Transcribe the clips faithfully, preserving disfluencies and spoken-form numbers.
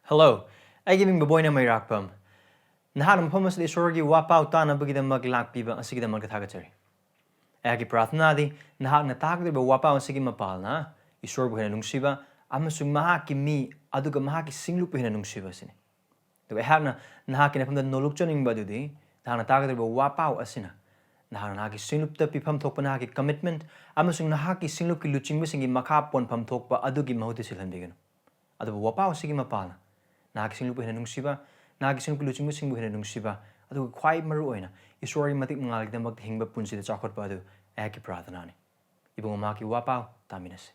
Hello, ꯑꯩꯒꯤ ꯃꯤꯡ ꯕꯣꯕꯣꯏꯅ ꯃꯩꯔꯥꯛꯄꯝ꯫ ꯅꯍꯥꯛꯅ ꯃꯐꯝ ꯑꯁꯤꯗ ꯏꯁꯣꯔꯒꯤ ꯋꯥꯄꯥꯎ ꯇꯥꯅꯕꯒꯤꯗꯃꯛ ꯂꯥꯛꯄꯤꯕ ꯑꯁꯤꯒꯤꯗꯃꯛꯇ ꯊꯥꯒꯠꯆꯔꯤ꯫ ꯑꯩꯍꯥꯛꯀꯤ ꯄ꯭ꯔꯥꯔꯊꯅꯥꯗꯤ ꯅꯍꯥꯛꯅ ꯇꯥꯒꯗꯧꯔꯤꯕ ꯋꯥꯄꯥꯎ ꯑꯁꯤꯒꯤ ꯃꯄꯥꯜꯅ ꯏꯁꯣꯔꯕꯨ ꯍꯦꯟꯅ ꯅꯨꯡꯁꯤꯕ ꯑꯃꯁꯨꯡ ꯃꯍꯥꯛꯀꯤ ꯃꯤ ꯑꯗꯨꯒ ꯃꯍꯥꯛꯀꯤ ꯁꯤꯡꯂꯨꯞꯄꯨ ꯍꯦꯟꯅ ꯅꯨꯡꯁꯤꯕ ꯑꯁꯤꯅꯤ꯫ ꯑꯗꯨꯒ ꯑꯩꯍꯥꯛꯅ ꯅꯍꯥꯛꯀꯤ ꯅꯐꯝꯗ ꯅꯣꯂꯨꯛꯆꯅꯤꯡꯕ ꯑꯗꯨꯗꯤ ꯅꯍꯥꯛꯅ ꯇꯥꯒꯗꯧꯔꯤꯕ ꯋꯥꯄꯥꯎ ꯑꯁꯤꯅ ꯅꯍꯥꯛꯅ ꯅꯍꯥꯛꯀꯤ ꯁꯤꯡꯂꯨꯞꯇ ꯄꯤꯐꯝ ꯊꯣꯛꯄ ꯅꯍꯥꯛꯀꯤ commitment ꯑꯃꯁꯨꯡ ꯅꯍꯥꯛꯀꯤ ꯁꯤꯡꯂꯨꯞꯀꯤ ꯂꯨꯆꯤꯡꯕꯁꯤꯡꯒꯤ ꯃꯈꯥ ꯄꯣꯟꯐꯝ ꯊꯣꯛꯄ ꯑꯗꯨꯒꯤ ꯃꯍꯨꯠꯇ ꯁꯤꯜꯍꯟꯕꯤꯒꯅꯨ꯫ ꯑꯗꯨꯕꯨ ꯋꯥꯄꯥꯎ ꯑꯁꯤꯒꯤ ꯃꯄꯥꯜꯅ ꯅꯍꯥꯛꯀꯤ ꯁꯤꯡꯂꯨꯞꯄꯨ ꯍꯦꯟꯅ ꯅꯨꯡꯁꯤꯕ, ꯅꯍꯥꯛꯀꯤ ꯁꯤꯡꯂꯨꯞꯀꯤ ꯂꯨꯆꯤꯡꯕꯁꯤꯡꯕꯨ ꯍꯦꯟꯅ ꯅꯨꯡꯁꯤꯕ, ꯑꯗꯨꯒ ꯈ꯭ꯋꯥꯏ ꯃꯔꯨ ꯑꯣꯏꯅ ꯏꯁꯣꯔꯒꯤ ꯃꯇꯤꯛ ꯃꯉꯥꯜꯒꯤꯗꯃꯛꯇ ꯍꯤꯡꯕ ꯄꯨꯟꯁꯤꯗ ꯆꯥꯎꯈꯠꯄ ꯑꯗꯨ ꯑꯩꯍꯥꯛꯀꯤ ꯄ꯭ꯔꯥꯔꯊꯅꯥꯅꯤ꯫ ꯏꯕꯨꯡꯉꯣ, ꯃꯍꯥꯛꯀꯤ ꯋꯥꯄꯥꯎ ꯇꯥꯃꯤꯟꯅꯁꯤ꯫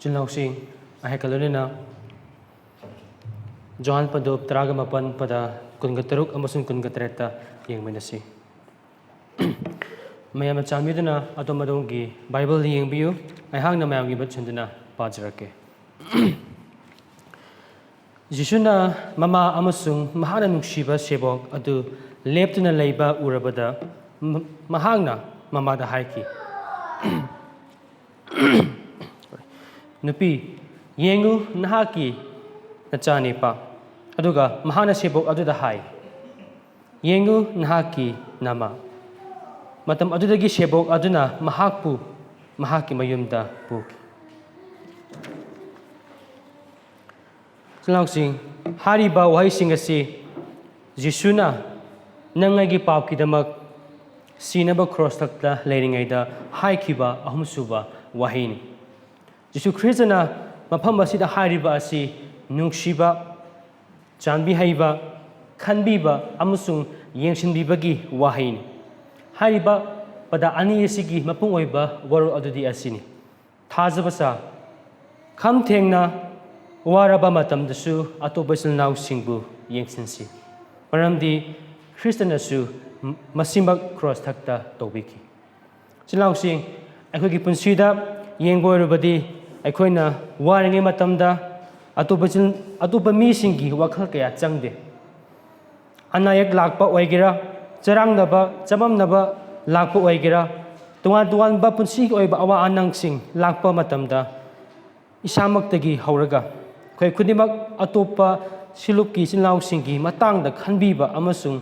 ꯏꯆꯤꯜ ꯏꯅꯥꯎꯁꯤꯡ, ꯑꯩꯍꯥꯛꯀ ꯂꯣꯏꯅꯅ ꯖꯣꯍꯥꯟ ꯄꯟꯗꯨꯞ ꯇꯔꯥꯒ ꯃꯥꯄꯟ ꯄꯗ ꯀꯨꯟꯒ ꯇꯔꯨꯛ ꯑꯃꯁꯨꯡ ꯀꯨꯟꯒ ꯇꯔꯦꯠꯇ ꯌꯦꯡꯃꯤꯟꯅꯁꯤ꯫ ꯃꯌꯥꯝꯅ ꯆꯥꯟꯕꯤꯗꯨꯅ ꯑꯗꯣꯝ ꯑꯗꯣꯝꯒꯤ ꯕꯥꯏꯕꯜ ꯌꯦꯡꯕꯤꯌꯨ꯫ ꯑꯩꯍꯥꯛꯅ ꯃꯌꯥꯝꯒꯤ ꯃꯍꯨꯠ ꯁꯤꯟꯗꯨꯅ ꯄꯥꯖꯔꯛꯀꯦ꯫ ꯖꯤꯁꯨꯅ ꯃꯃꯥ ꯑꯃꯁꯨꯡ ꯃꯍꯥꯛꯅ ꯅꯨꯡꯁꯤꯕ ꯁꯦꯕꯣꯛ ꯑꯗꯨ ꯂꯦꯞꯇꯨꯅ ꯂꯩꯕ ꯎꯔꯕꯗ, ꯃ-, ꯃꯍꯥꯛꯅ ꯃꯃꯥꯗ ꯍꯥꯏꯈꯤ, "ꯅꯨꯄꯤ, ꯌꯦꯡꯉꯨ, ꯅꯍꯥꯛꯀꯤ ꯅꯆꯥꯅꯤꯄꯥ꯫" ꯑꯗꯨꯒ ꯃꯍꯥꯛꯅ ꯁꯦꯕꯣꯛ ꯑꯗꯨꯗ ꯍꯥꯏ, "ꯌꯦꯡꯉꯨ, ꯅꯍꯥꯛꯀꯤ ꯅꯃꯥ꯫" ꯃꯇꯝ ꯑꯗꯨꯗꯒꯤ ꯁꯦꯕꯣꯛ ꯑꯗꯨꯅ ꯃꯍꯥꯛꯄꯨ ꯃꯍꯥꯛꯀꯤ ꯃꯌꯨꯝꯗ ꯄꯨꯈꯤ꯫ ꯏꯆꯤꯜ ꯏꯅꯥꯎꯁꯤꯡ, ꯍꯥꯏꯔꯤꯕ ꯋꯥꯍꯩꯁꯤꯡ ꯑꯁꯤ ꯖꯤꯁꯨꯅ ꯅꯪ ꯑꯩꯒꯤ ꯄꯥꯞꯀꯤꯗꯃꯛ ꯁꯤꯅꯕ ꯀ꯭ꯔꯣꯁ ꯊꯛꯇ ꯂꯩꯔꯤꯉꯩꯗ ꯍꯥꯏꯈꯤꯕ ꯑꯍꯨꯝꯁꯨꯕ ꯋꯥꯍꯩꯅꯤ꯫ ꯖꯤꯁꯨ ꯈ꯭ꯔꯤꯁꯇꯅ ꯃꯐꯝ ꯑꯁꯤꯗ ꯍꯥꯏꯔꯤꯕ ꯑꯁꯤ ꯅꯨꯡꯁꯤꯕ, ꯆꯥꯟꯕꯤ ꯍꯩꯕ, ꯈꯟꯕꯤꯕ ꯑꯃꯁꯨꯡ ꯌꯦꯡꯁꯤꯟꯕꯤꯕꯒꯤ ꯋꯥꯍꯩꯅꯤ꯫ ꯍꯥꯏꯔꯤꯕ ꯄꯗ ꯑꯅꯤ ꯑꯁꯤꯒꯤ ꯃꯄꯨꯡ ꯑꯣꯏꯕ ꯋꯥꯔꯣꯜ ꯑꯗꯨꯗꯤ ꯑꯁꯤꯅꯤ: ꯊꯥꯖꯕ ꯁꯥ, ꯈꯝ ꯊꯦꯡꯅ ꯋꯥꯔꯕ ꯃꯇꯝꯗꯁꯨ ꯑꯇꯣꯞꯄ ꯏꯆꯤꯜ ꯏꯅꯥꯎꯁꯤꯡꯕꯨ ꯌꯦꯡꯁꯤꯟꯁꯤ, ꯃꯔꯝꯗꯤ ꯈ꯭ꯔꯤꯁꯇꯅꯁꯨ ꯃꯁꯤꯃꯛ ꯀ꯭ꯔꯣꯁ ꯊꯛꯇ ꯇꯧꯕꯤꯈꯤ꯫ ꯏꯆꯤꯜ ꯏꯅꯥꯎꯁꯤꯡ, ꯑꯩꯈꯣꯏꯒꯤ ꯄꯨꯟꯁꯤꯗ ꯌꯦꯡꯕ ꯑꯣꯏꯔꯕꯗꯤ, ꯑꯩꯈꯣꯏꯅ ꯋꯥꯔꯤꯉꯩ ꯃꯇꯝꯗ ꯑꯇꯣꯞꯄ ꯏꯆꯤꯜ-, ꯑꯇꯣꯞꯄ ꯃꯤꯁꯤꯡꯒꯤ ꯋꯥꯈꯜ ꯀꯌꯥ ꯆꯪꯗꯦ꯫ ꯑꯅꯥ ꯑꯌꯦꯛ ꯂꯥꯛꯄ ꯑꯣꯏꯒꯦꯔꯥ, ꯆꯔꯥꯡꯅꯕ, ꯆꯃꯝꯅꯕ ꯂꯥꯛꯄ ꯑꯣꯏꯒꯦꯔꯥ, ꯇꯣꯉꯥꯟ ꯇꯣꯉꯥꯟꯕ ꯄꯨꯟꯁꯤꯒꯤ ꯑꯣꯏꯕ ꯑꯋꯥ ꯑꯅꯥꯁꯤꯡ ꯂꯥꯛꯄ ꯃꯇꯝꯗ, ꯏꯁꯥꯃꯛꯇꯒꯤ ꯍꯧꯔꯒ ꯑꯩꯈꯣꯏ ꯈꯨꯗꯤꯡꯃꯛ ꯑꯇꯣꯞꯄ ꯁꯤꯂꯨꯞꯀꯤ ꯏꯆꯤꯜ ꯏꯅꯥꯎꯁꯤꯡꯒꯤ ꯃꯇꯥꯡꯗ ꯈꯟꯕꯤꯕ ꯑꯃꯁꯨꯡ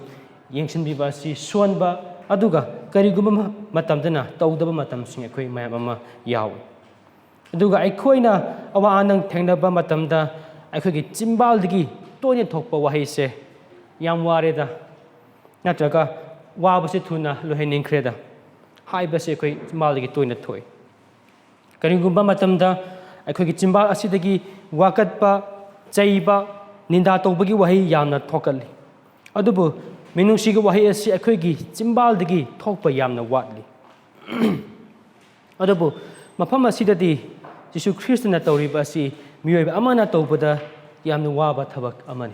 ꯌꯦꯡꯁꯤꯟꯕꯤꯕ ꯑꯁꯤ ꯁꯣꯟꯕ, ꯑꯗꯨꯒ ꯀꯔꯤꯒꯨꯝꯕ ꯃ-, ꯃꯇꯝꯗꯅ ꯇꯧꯗꯕ ꯃꯇꯝꯁꯤꯡ ꯑꯩꯈꯣꯏ ꯃꯌꯥꯝ ꯑꯃ ꯌꯥꯎꯏ꯫ ꯑꯗꯨꯒ ꯑꯩꯈꯣꯏꯅ ꯑꯋꯥ ꯑꯅꯥ ꯊꯦꯡꯅꯕ ꯃꯇꯝꯗ ꯑꯩꯈꯣꯏꯒꯤ ꯆꯤꯝꯕꯥꯜꯗꯒꯤ ꯇꯣꯏꯅ ꯊꯣꯛꯄ ꯋꯥꯍꯩꯁꯦ, "ꯌꯥꯝ ꯋꯥꯔꯦꯗ", ꯅꯠꯇ꯭ꯔꯒ "ꯋꯥꯕꯁꯤ ꯊꯨꯅ ꯂꯣꯏꯍꯟꯅꯤꯡꯈ꯭ꯔꯦꯗ" ꯍꯥꯏꯕꯁꯦ ꯑꯩꯈꯣꯏ ꯆꯤꯝꯕꯥꯜꯗꯒꯤ ꯇꯣꯏꯅ ꯊꯣꯛꯏ꯫ ꯀꯔꯤꯒꯨꯝꯕ ꯃꯇꯝꯗ ꯑꯩꯈꯣꯏꯒꯤ ꯆꯤꯝꯕꯥꯜ ꯑꯁꯤꯗꯒꯤ ꯋꯥꯀꯠꯄ, ꯆꯩꯕ, ꯅꯤꯟꯗꯥ ꯇꯧꯕꯒꯤ ꯋꯥꯍꯩ ꯌꯥꯝꯅ ꯊꯣꯛꯀꯜꯂꯤ꯫ ꯑꯗꯨꯕꯨ ꯃꯤꯅꯨꯡꯁꯤꯒꯤ ꯋꯥꯍꯩ ꯑꯁꯤ ꯑꯩꯈꯣꯏꯒꯤ ꯆꯤꯝꯕꯥꯜꯗꯒꯤ ꯊꯣꯛꯄ ꯌꯥꯝꯅ ꯋꯥꯠꯂꯤ꯫ ꯑꯗꯨꯕꯨ ꯃꯐꯝ ꯑꯁꯤꯗꯗꯤ ꯖꯤꯁꯨ ꯈ꯭ꯔꯤꯁꯇꯅ ꯇꯧꯔꯤꯕ ꯑꯁꯤ ꯃꯤꯑꯣꯏꯕ ꯑꯃꯅ ꯇꯧꯕꯗ ꯌꯥꯝꯅ ꯋꯥꯕ ꯊꯕꯛ ꯑꯃꯅꯤ꯫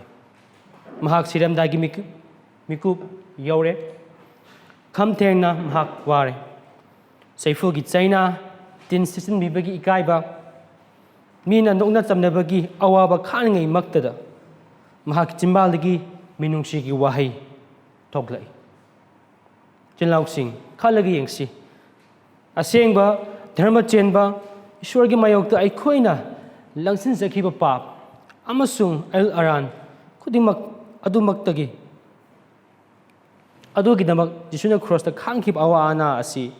ꯃꯍꯥꯛ ꯁꯤꯔꯝꯗꯥꯏꯒꯤ ꯃꯤꯀꯨꯞ, ꯃꯤꯀꯨꯞ ꯌꯧꯔꯦ꯫ ꯈꯝ ꯊꯦꯡꯅ ꯃꯍꯥꯛ ꯋꯥꯔꯦ꯫ ꯆꯩꯐꯨꯒꯤ ꯆꯩꯅꯥ, ꯇꯤꯟ ꯁꯤꯠꯆꯤꯟꯕꯤꯕꯒꯤ ꯏꯀꯥꯏꯕ, ꯃꯤꯅ ꯅꯣꯛꯅ ꯆꯝꯅꯕꯒꯤ ꯑꯋꯥꯕ ꯈꯥꯡꯂꯤꯉꯩꯃꯛꯇꯗ ꯃꯍꯥꯛꯀꯤ ꯆꯤꯝꯕꯥꯜꯗꯒꯤ ꯃꯤꯅꯨꯡꯁꯤꯒꯤ ꯋꯥꯍꯩ ꯊꯣꯛꯂꯛꯏ꯫ ꯏꯆꯤꯜ ꯏꯅꯥꯎꯁꯤꯡ, ꯈꯜꯂꯒ ꯌꯦꯡꯁꯤ꯫ ꯑꯁꯦꯡꯕ ꯙꯔꯃ ꯆꯦꯟꯕ ꯏꯁꯣꯔꯒꯤ ꯃꯥꯌꯣꯛꯇ ꯑꯩꯈꯣꯏꯅ ꯂꯪꯁꯤꯟꯖꯈꯤꯕ ꯄꯥꯞ ꯑꯃꯁꯨꯡ ꯑꯏꯜ ꯑꯔꯥꯟ ꯈꯨꯗꯤꯡꯃꯛ ꯑꯗꯨꯃꯛꯇꯒꯤ, ꯑꯗꯨꯒꯤꯗꯃꯛ ꯖꯤꯁꯨꯅ ꯀ꯭ꯔꯣꯁꯇ ꯈꯥꯡꯈꯤꯕ ꯑꯋꯥ ꯑꯅꯥ ꯑꯁꯤ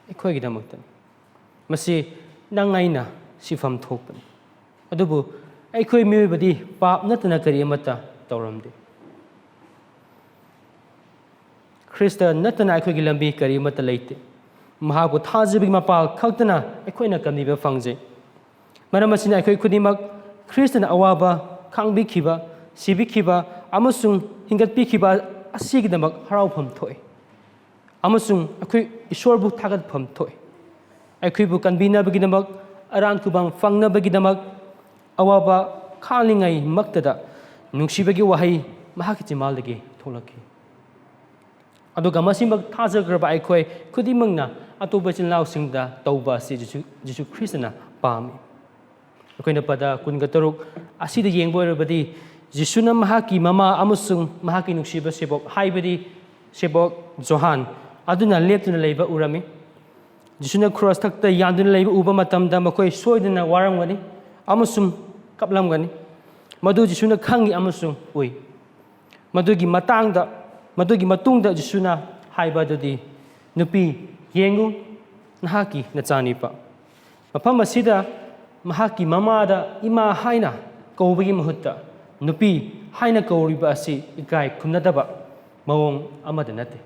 ꯑꯩꯈꯣꯏꯒꯤꯗꯃꯛꯇꯅꯤ꯫ ꯃꯁꯤ ꯅꯪ ꯑꯩꯅ ꯁꯤꯐꯝ ꯊꯣꯛꯄꯅꯤ꯫ ꯑꯗꯨꯕꯨ ꯑꯩꯈꯣꯏ ꯃꯤꯑꯣꯏꯕꯗꯤ ꯄꯥꯞ ꯅꯠꯇꯅ ꯀꯔꯤ ꯑꯃꯠꯇ ꯇꯧꯔꯝꯗꯦ꯫ ꯈ꯭ꯔꯤꯁꯇ ꯅꯠꯇꯅ ꯑꯩꯈꯣꯏꯒꯤ ꯂꯝꯕꯤ ꯀꯔꯤ ꯑꯃꯠꯇ ꯂꯩꯇꯦ꯫ ꯃꯍꯥꯛꯄꯨ ꯊꯥꯖꯕꯒꯤ ꯃꯄꯥꯜ ꯈꯛꯇꯅ ꯑꯩꯈꯣꯏꯅ ꯀꯟꯕꯤꯕ ꯐꯪꯖꯩ꯫ ꯃꯔꯝ ꯑꯁꯤꯅ ꯑꯩꯈꯣꯏ ꯈꯨꯗꯤꯡꯃꯛ ꯈ꯭ꯔꯤꯁꯇꯅ ꯑꯋꯥꯕ ꯈꯥꯡꯕꯤꯈꯤꯕ, ꯁꯤꯕꯤꯈꯤꯕ ꯑꯃꯁꯨꯡ ꯍꯤꯡꯒꯠꯄꯤꯈꯤꯕ ꯑꯁꯤꯒꯤꯗꯃꯛ ꯍꯔꯥꯎꯐꯝ ꯊꯣꯛꯏ꯫ ꯑꯃꯁꯨꯡ ꯑꯩꯈꯣꯏ ꯏꯁꯣꯔꯕꯨ ꯊꯥꯒꯠꯐꯝ ꯊꯣꯛꯏ꯫ ꯑꯩꯈꯣꯏꯕꯨ ꯀꯟꯕꯤꯅꯕꯒꯤꯗꯃꯛ, ꯑꯔꯥꯟ ꯈꯨꯕꯝ ꯐꯪꯅꯕꯒꯤꯗꯃꯛ, ꯑꯋꯥꯕ ꯈꯥꯡꯂꯤꯉꯩꯃꯛꯇꯗ ꯅꯨꯡꯁꯤꯕꯒꯤ ꯋꯥꯍꯩ ꯃꯍꯥꯛꯀꯤ ꯆꯤꯝꯕꯥꯜꯗꯒꯤ ꯊꯣꯛꯂꯛꯈꯤ꯫ ꯑꯗꯨꯒ ꯃꯁꯤꯃꯛ ꯊꯥꯖꯈ꯭ꯔꯕ ꯑꯩꯈꯣꯏ ꯈꯨꯗꯤꯡꯃꯛꯅ ꯑꯇꯣꯞꯄ ꯏꯆꯤꯜ ꯏꯅꯥꯎꯁꯤꯡꯗ ꯇꯧꯕ ꯑꯁꯤ ꯖꯤꯁꯨ, ꯖꯤꯁꯨ ꯈ꯭ꯔꯤꯁꯇꯅ ꯄꯥꯝꯃꯤ꯫ ꯑꯩꯈꯣꯏꯅ ꯄꯗ ꯀꯨꯟꯒ ꯇꯔꯨꯛ ꯑꯁꯤꯗ ꯌꯦꯡꯕ ꯑꯣꯏꯔꯕꯗꯤ, ꯖꯤꯁꯨꯅ ꯃꯍꯥꯛꯀꯤ ꯃꯃꯥ ꯑꯃꯁꯨꯡ ꯃꯍꯥꯛꯀꯤ ꯅꯨꯡꯁꯤꯕ ꯁꯦꯕꯣꯛ, ꯍꯥꯏꯕꯗꯤ ꯁꯦꯕꯣꯛ ꯖꯣꯍꯥꯟ ꯑꯗꯨꯅ ꯂꯦꯞꯇꯨꯅ ꯂꯩꯕ ꯎꯔꯝꯃꯤ꯫ ꯖꯤꯁꯨꯅ ꯈ꯭ꯔꯣꯁ ꯊꯛꯇ ꯌꯥꯟꯗꯨꯅ ꯂꯩꯕ ꯎꯕ ꯃꯇꯝꯗ ꯃꯈꯣꯏ ꯁꯣꯏꯗꯅ ꯋꯥꯔꯝꯒꯅꯤ ꯑꯃꯁꯨꯡ ꯀꯞꯂꯝꯒꯅꯤ꯫ ꯃꯗꯨ ꯖꯤꯁꯨꯅ ꯈꯪꯏ ꯑꯃꯁꯨꯡ ꯎꯏ꯫ ꯃꯗꯨꯒꯤ ꯃꯇꯥꯡꯗ, ꯃꯗꯨꯒꯤ ꯃꯇꯨꯡꯗ ꯖꯤꯁꯨꯅ ꯍꯥꯏꯕ ꯑꯗꯨꯗꯤ, "ꯅꯨꯄꯤ, ꯌꯦꯡꯉꯨ, ꯅꯍꯥꯛꯀꯤ ꯅꯆꯥꯅꯤꯄꯥ"꯫ ꯃꯐꯝ ꯑꯁꯤꯗ ꯃꯍꯥꯛꯀꯤ ꯃꯃꯥꯗ ꯏꯃꯥ ꯍꯥꯏꯅ ꯀꯧꯕꯒꯤ ꯃꯍꯨꯠꯇ "ꯅꯨꯄꯤ" ꯍꯥꯏꯅ ꯀꯧꯔꯤꯕ ꯑꯁꯤ ꯏꯀꯥꯏ ꯈꯨꯝꯅꯗꯕ ꯃꯑꯣꯡ ꯑꯃꯗ ꯅꯠꯇꯦ꯫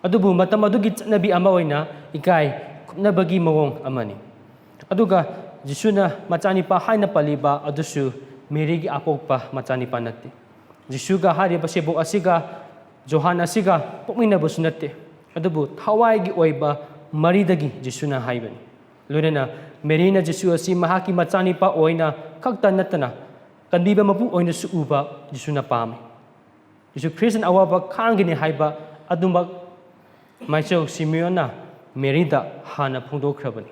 ꯑꯗꯨꯕꯨ ꯃꯇꯝ ꯑꯗꯨꯒꯤ ꯆꯠꯅꯕꯤ ꯑꯃ ꯑꯣꯏꯅ ꯏꯀꯥꯏ ꯈꯨꯝꯅꯕꯒꯤ ꯃꯑꯣꯡ ꯑꯃꯅꯤ꯫ ꯑꯗꯨꯒ ꯖꯤꯁꯨꯅ ꯃꯆꯥꯅꯤꯄꯥ ꯍꯥꯏꯅ ꯄꯜꯂꯤꯕ ꯑꯗꯨꯁꯨ ꯃꯦꯔꯤꯒꯤ ꯑꯄꯣꯛꯄ ꯃꯆꯥꯅꯤꯄꯥ ꯅꯠꯇꯦ꯫ ꯖꯤꯁꯨꯒ ꯍꯥꯏꯔꯤꯕ ꯁꯦꯕꯣꯛ ꯑꯁꯤꯒ ꯖꯣꯍꯥꯟ ꯑꯁꯤꯒ ꯄꯣꯛꯃꯤꯟꯅꯕꯁꯨ ꯅꯠꯇꯦ꯫ ꯑꯗꯨꯕꯨ ꯊꯋꯥꯏꯒꯤ ꯑꯣꯏꯕ ꯃꯔꯤꯗꯒꯤ ꯖꯤꯁꯨꯅ ꯍꯥꯏꯕꯅꯤ꯫ ꯂꯣꯏꯅꯅ ꯃꯦꯔꯤꯅ ꯖꯤꯁꯨ ꯑꯁꯤ ꯃꯍꯥꯛꯀꯤ ꯃꯆꯥꯅꯤꯄꯥ ꯑꯣꯏꯅ ꯈꯛꯇ ꯅꯠꯇꯅ ꯀꯟꯕꯤꯕ ꯃꯄꯨ ꯑꯣꯏꯅꯁꯨ ꯎꯕ ꯖꯤꯁꯨꯅ ꯄꯥꯝꯃꯤ꯫ ꯖꯤꯁꯨ ꯈ꯭ꯔꯤꯁꯇꯅ ꯑꯋꯥꯕ ꯈꯥꯡꯒꯅꯤ ꯍꯥꯏꯕ ꯑꯗꯨꯃꯛ ꯃꯥꯏꯆꯧ ꯁꯤꯃꯤꯌꯣꯟꯅ ꯃꯦꯔꯤꯗ ꯍꯥꯟꯅ ꯐꯣꯡꯗꯣꯛꯈ꯭ꯔꯕꯅꯤ꯫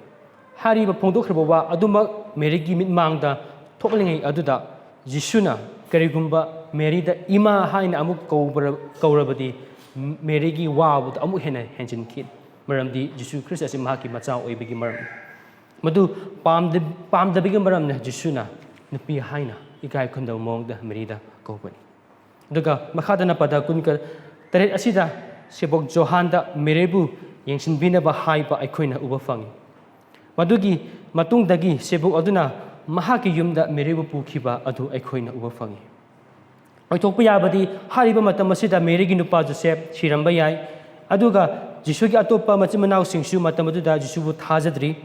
ꯍꯥꯏꯔꯤꯕ ꯐꯣꯡꯗꯣꯛꯈ꯭ꯔꯕ ꯋꯥ ꯑꯗꯨꯃꯛ ꯃꯦꯔꯤꯒꯤ ꯃꯤꯠꯃꯥꯡꯗ ꯊꯣꯛꯂꯤꯉꯩ ꯑꯗꯨꯗ ꯖꯤꯁꯨꯅ ꯀꯔꯤꯒꯨꯝꯕ ꯃꯦꯔꯤꯗ "ꯏꯃꯥ" ꯍꯥꯏꯅ ꯑꯃꯨꯛ ꯀꯧꯕꯔ-, ꯀꯧꯔꯕꯗꯤ ꯃꯦꯔꯤꯒꯤ ꯋꯥꯕꯗꯨ ꯑꯃꯨꯛ ꯍꯦꯟꯅ ꯍꯦꯟꯖꯤꯟꯈꯤ꯫ ꯃꯔꯝꯗꯤ ꯖꯤꯁꯨ ꯈ꯭ꯔꯤꯁꯇ ꯑꯁꯤ ꯃꯍꯥꯛꯀꯤ ꯃꯆꯥ ꯑꯣꯏꯕꯒꯤ ꯃꯔꯝꯅꯤ꯫ ꯃꯗꯨ ꯄꯥꯝꯗ-, ꯄꯥꯝꯗꯕꯒꯤ ꯃꯔꯝꯅ ꯖꯤꯁꯨꯅ "ꯅꯨꯄꯤ" ꯍꯥꯏꯅ ꯏꯀꯥꯏ ꯈꯨꯝꯅꯕ ꯃꯑꯣꯡꯗ ꯃꯦꯔꯤꯗ ꯀꯧꯕꯅꯤ꯫ ꯑꯗꯨꯒ ꯃꯈꯥꯗꯅ ꯄꯗ ꯀꯨꯟꯒ ꯇꯔꯦꯠ ꯑꯁꯤꯗ ꯁꯦꯕꯣꯛ ꯖꯣꯍꯥꯟꯗ ꯃꯦꯔꯤꯕꯨ ꯌꯦꯡꯁꯤꯟꯕꯤꯅꯕ ꯍꯥꯏꯕ ꯑꯩꯈꯣꯏꯅ ꯎꯕ ꯐꯪꯏ꯫ ꯃꯗꯨꯒꯤ ꯃꯇꯨꯡꯗꯒꯤ ꯁꯦꯕꯣꯛ ꯑꯗꯨꯅ ꯃꯍꯥꯛꯀꯤ ꯌꯨꯝꯗ ꯃꯦꯔꯤꯕꯨ ꯄꯨꯈꯤꯕ ꯑꯗꯨ ꯑꯩꯈꯣꯏꯅ ꯎꯕ ꯐꯪꯏ꯫ ꯑꯣꯏꯊꯣꯛꯄ ꯌꯥꯕꯗꯤ, ꯍꯥꯏꯔꯤꯕ ꯃꯇꯝ ꯑꯁꯤꯗ ꯃꯦꯔꯤꯒꯤ ꯅꯨꯄꯥ ꯖꯣꯁꯦꯐ ꯁꯤꯔꯝꯕ ꯌꯥꯏ, ꯑꯗꯨꯒ ꯖꯤꯁꯨꯒꯤ ꯑꯇꯣꯞꯄ ꯃꯆꯤꯟ ꯃꯅꯥꯎꯁꯤꯡꯁꯨ ꯃꯇꯝ ꯑꯗꯨꯗ ꯖꯤꯁꯨꯕꯨ ꯊꯥꯖꯗ꯭ꯔꯤ꯫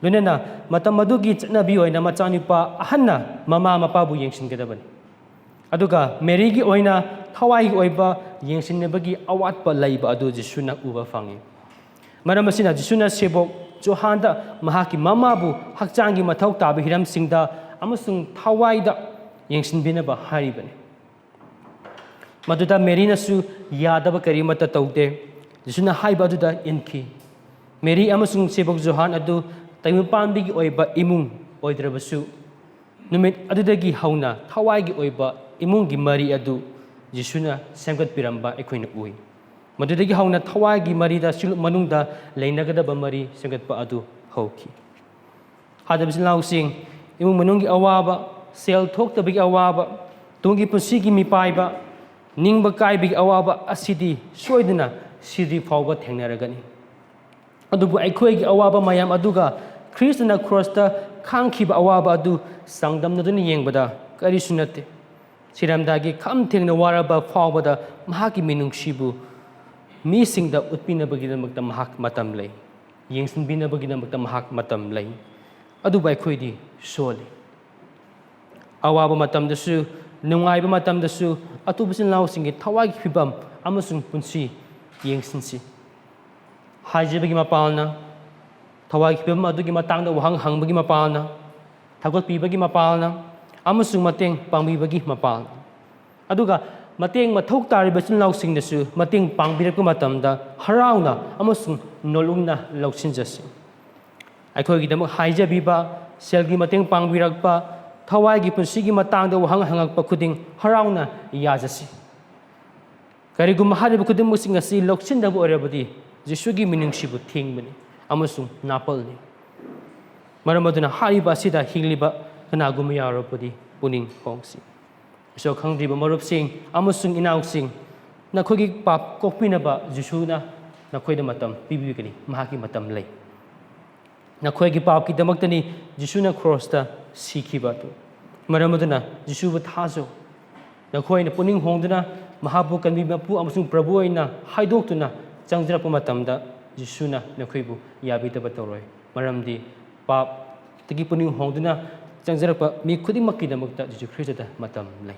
ꯂꯣꯏꯅꯅ ꯃꯇꯝ ꯑꯗꯨꯒꯤ ꯆꯠꯅꯕꯤ ꯑꯣꯏꯅ ꯃꯆꯥꯅꯨꯄꯥ ꯑꯍꯟꯅ ꯃꯃꯥ ꯃꯄꯥꯕꯨ ꯌꯦꯡꯁꯤꯟꯒꯗꯕꯅꯤ꯫ ꯑꯗꯨꯒ ꯃꯦꯔꯤꯒꯤ ꯑꯣꯏꯅ ꯊꯋꯥꯏꯒꯤ ꯑꯣꯏꯕ ꯌꯦꯡꯁꯤꯟꯅꯕꯒꯤ ꯑꯋꯥꯠꯄ ꯂꯩꯕ ꯑꯗꯨ ꯖꯤꯁꯨꯅ ꯎꯕ ꯐꯪꯏ꯫ ꯃꯔꯝ ꯑꯁꯤꯅ ꯖꯤꯁꯨꯅ ꯁꯦꯕꯣꯛ ꯖꯣꯍꯥꯟꯗ ꯃꯍꯥꯛꯀꯤ ꯃꯃꯥꯕꯨ ꯍꯛꯆꯥꯡꯒꯤ ꯃꯊꯧ ꯇꯥꯕ ꯍꯤꯔꯝꯁꯤꯡꯗ ꯑꯃꯁꯨꯡ ꯊꯋꯥꯏꯗ ꯌꯦꯡꯁꯤꯟꯕꯤꯅꯕ ꯍꯥꯏꯔꯤꯕꯅꯤ꯫ ꯃꯗꯨꯗ ꯃꯦꯔꯤꯅꯁꯨ ꯌꯥꯗꯕ ꯀꯔꯤꯃꯠꯇ ꯇꯧꯗꯦ꯫ ꯖꯤꯁꯨꯅ ꯍꯥꯏꯕ ꯑꯗꯨꯗ ꯏꯟꯈꯤ꯫ ꯃꯦꯔꯤ ꯑꯃꯁꯨꯡ ꯆꯦꯕꯣꯛ ꯖꯣꯍꯥꯟ ꯑꯗꯨ ꯇꯥꯏꯕꯪꯄꯥꯟꯕꯤꯒꯤ ꯑꯣꯏꯕ ꯏꯃꯨꯡ ꯑꯣꯏꯗ꯭ꯔꯕꯁꯨ, ꯅꯨꯃꯤꯠ ꯑꯗꯨꯗꯒꯤ ꯍꯧꯅ ꯊꯋꯥꯏꯒꯤ ꯑꯣꯏꯕ ꯏꯃꯨꯡꯒꯤ ꯃꯔꯤ ꯑꯗꯨ ꯖꯤꯁꯨꯅ ꯁꯦꯝꯒꯠꯄꯤꯔꯝꯕ ꯑꯩꯈꯣꯏꯅ ꯎꯏ꯫ ꯃꯗꯨꯗꯒꯤ ꯍꯧꯅ ꯊꯋꯥꯏꯒꯤ ꯃꯔꯤꯗ ꯁꯤꯂꯨꯛ ꯃꯅꯨꯡꯗ ꯂꯩꯅꯒꯗꯕ ꯃꯔꯤ ꯁꯦꯝꯒꯠꯄ ꯑꯗꯨ ꯍꯧꯈꯤ꯫ ꯍꯥꯏꯔꯤꯕ ꯏꯆꯤꯜ ꯏꯅꯥꯎꯁꯤꯡ, ꯏꯃꯨꯡ ꯃꯅꯨꯡꯒꯤ ꯑꯋꯥꯕ, ꯁꯦꯜ ꯊꯣꯛꯇꯕꯒꯤ ꯑꯋꯥꯕ, ꯇꯨꯡꯒꯤ ꯄꯨꯟꯁꯤꯒꯤ ꯃꯤꯄꯥꯏꯕ, ꯅꯤꯡꯕ ꯀꯥꯏꯕꯒꯤ ꯑꯋꯥꯕ ꯑꯁꯤꯗꯤ ꯁꯣꯏꯗꯅ ꯁꯤꯗ꯭ꯔꯤ ꯐꯥꯎꯕ ꯊꯦꯡꯅꯔꯒꯅꯤ꯫ ꯑꯗꯨꯕꯨ ꯑꯩꯈꯣꯏꯒꯤ ꯑꯋꯥꯕ ꯃꯌꯥꯝ ꯑꯗꯨꯒ ꯈ꯭ꯔꯤꯁꯇꯅ ꯀ꯭ꯔꯣꯁꯇ ꯈꯥꯡꯈꯤꯕ ꯑꯋꯥꯕ ꯑꯗꯨ ꯆꯥꯡꯗꯝꯅꯗꯨꯅ ꯌꯦꯡꯕꯗ ꯀꯔꯤꯁꯨ ꯅꯠꯇꯦ꯫ ꯁꯤꯔꯝꯗꯥꯏꯒꯤ ꯈꯝ ꯊꯦꯡꯅ ꯋꯥꯔꯕ ꯐꯥꯎꯕꯗ ꯃꯍꯥꯛꯀꯤ ꯃꯤꯅꯨꯡꯁꯤꯕꯨ ꯃꯤꯁꯤꯡꯗ ꯎꯠꯄꯤꯅꯕꯒꯤꯗꯃꯛꯇ ꯃꯍꯥꯛ ꯃꯇꯝ ꯂꯩ꯫ ꯌꯦꯡꯁꯤꯟꯕꯤꯅꯕꯒꯤꯗꯃꯛꯇ ꯃꯍꯥꯛ ꯃꯇꯝ ꯂꯩ꯫ ꯑꯗꯨꯕꯨ ꯑꯩꯈꯣꯏꯗꯤ ꯁꯣꯜꯂꯤ꯫ ꯑꯋꯥꯕ ꯃꯇꯝꯗꯁꯨ, ꯅꯨꯡꯉꯥꯏꯕ ꯃꯇꯝꯗꯁꯨ ꯑꯇꯣꯞꯄ ꯏꯆꯤꯜ ꯏꯅꯥꯎꯁꯤꯡꯒꯤ ꯊꯋꯥꯏꯒꯤ ꯐꯤꯕꯝ ꯑꯃꯁꯨꯡ ꯄꯨꯟꯁꯤ ꯌꯦꯡꯁꯤꯟꯁꯤ꯫ ꯍꯥꯏꯖꯕꯒꯤ ꯃꯄꯥꯜꯅ, ꯊꯋꯥꯏꯒꯤ ꯐꯤꯕꯝ ꯑꯗꯨꯒꯤ ꯃꯇꯥꯡꯗ ꯋꯥꯍꯪ ꯍꯪꯕꯒꯤ ꯃꯄꯥꯜꯅ, ꯊꯧꯒꯠꯄꯤꯕꯒꯤ ꯃꯄꯥꯜꯅ, ꯑꯃꯁꯨꯡ ꯃꯇꯦꯡ ꯄꯥꯡꯕꯤꯕꯒꯤ ꯃꯄꯥꯜꯅ꯫ ꯑꯗꯨꯒ ꯃꯇꯦꯡ ꯃꯊꯧ ꯇꯥꯔꯤꯕ ꯏꯆꯤꯜ ꯏꯅꯥꯎꯁꯤꯡꯅꯁꯨ ꯃꯇꯦꯡ ꯄꯥꯡꯕꯤꯔꯛꯄ ꯃꯇꯝꯗ ꯍꯔꯥꯎꯅ ꯑꯃꯁꯨꯡ ꯅꯣꯜꯂꯨꯛꯅ ꯂꯧꯁꯤꯟꯖꯁꯤ꯫ ꯑꯩꯈꯣꯏꯒꯤꯗꯃꯛ ꯍꯥꯏꯖꯕꯤꯕ, ꯁꯦꯜꯒꯤ ꯃꯇꯦꯡ ꯄꯥꯡꯕꯤꯔꯛꯄ, ꯊꯋꯥꯏꯒꯤ ꯄꯨꯟꯁꯤꯒꯤ ꯃꯇꯥꯡꯗ ꯋꯥꯍꯪ ꯍꯪꯉꯛꯄ ꯈꯨꯗꯤꯡ ꯍꯔꯥꯎꯅ ꯌꯥꯖꯁꯤ꯫ ꯀꯔꯤꯒꯨꯝꯕ ꯍꯥꯏꯔꯤꯕ ꯈꯨꯗꯤꯡꯃꯛꯁꯤꯡ ꯑꯁꯤ ꯂꯧꯁꯤꯟꯗꯕ ꯑꯣꯏꯔꯕꯗꯤ, ꯖꯤꯁꯨꯒꯤ ꯃꯤꯅꯨꯡꯁꯤꯕꯨ ꯊꯤꯡꯕꯅꯤ ꯑꯃꯁꯨꯡ ꯅꯥꯄꯜꯅꯤ꯫ ꯃꯔꯝ ꯑꯗꯨꯅ ꯍꯥꯏꯔꯤꯕ ꯑꯁꯤꯗ ꯍꯤꯡꯂꯤꯕ ꯀꯅꯥꯒꯨꯝꯕ ꯌꯥꯎꯔꯕꯗꯤ ꯄꯨꯛꯅꯤꯡ ꯍꯣꯡꯁꯤ꯫ ꯏꯁꯣꯔ ꯈꯪꯗ꯭ꯔꯤꯕ ꯃꯔꯨꯞꯁꯤꯡ ꯑꯃꯁꯨꯡ ꯏꯅꯥꯎꯁꯤꯡ, ꯅꯈꯣꯏꯒꯤ ꯄꯥꯞ ꯀꯣꯛꯄꯤꯅꯕ ꯖꯤꯁꯨꯅ ꯅꯈꯣꯏꯗ ꯃꯇꯝ ꯄꯤꯕꯤꯒꯅꯤ꯫ ꯃꯍꯥꯛꯀꯤ ꯃꯇꯝ ꯂꯩ꯫ ꯅꯈꯣꯏꯒꯤ ꯄꯥꯞꯀꯤꯗꯃꯛꯇꯅꯤ ꯖꯤꯁꯨꯅ ꯀ꯭ꯔꯣꯁꯇ ꯁꯤꯈꯤꯕ ꯑꯗꯨ꯫ ꯃꯔꯝ ꯑꯗꯨꯅ ꯖꯤꯁꯨꯕꯨ ꯊꯥꯖꯧ꯫ ꯅꯈꯣꯏꯅ ꯄꯨꯛꯅꯤꯡ ꯍꯣꯡꯗꯨꯅ ꯃꯍꯥꯛꯄꯨ ꯀꯟꯕꯤ ꯃꯄꯨ ꯑꯃꯁꯨꯡ ꯄ꯭ꯔꯚꯨ ꯑꯣꯏꯅ ꯍꯥꯏꯗꯣꯛꯇꯨꯅ ꯆꯪꯖꯔꯛꯄ ꯃꯇꯝꯗ, ꯖꯤꯁꯨꯅ ꯅꯈꯣꯏꯕꯨ ꯌꯥꯕꯤꯗꯕ ꯇꯧꯔꯣꯏ꯫ ꯃꯔꯝꯗꯤ ꯄꯥꯞꯇꯒꯤ ꯄꯨꯛꯅꯤꯡ ꯍꯣꯡꯗꯨꯅ ꯆꯪꯖꯔꯛꯄ ꯃꯤ ꯈꯨꯗꯤꯡꯃꯛꯀꯤꯗꯃꯛꯇ ꯖꯤꯁꯨ ꯈ꯭ꯔꯤꯁꯇꯗ ꯃꯇꯝ ꯂꯩ꯫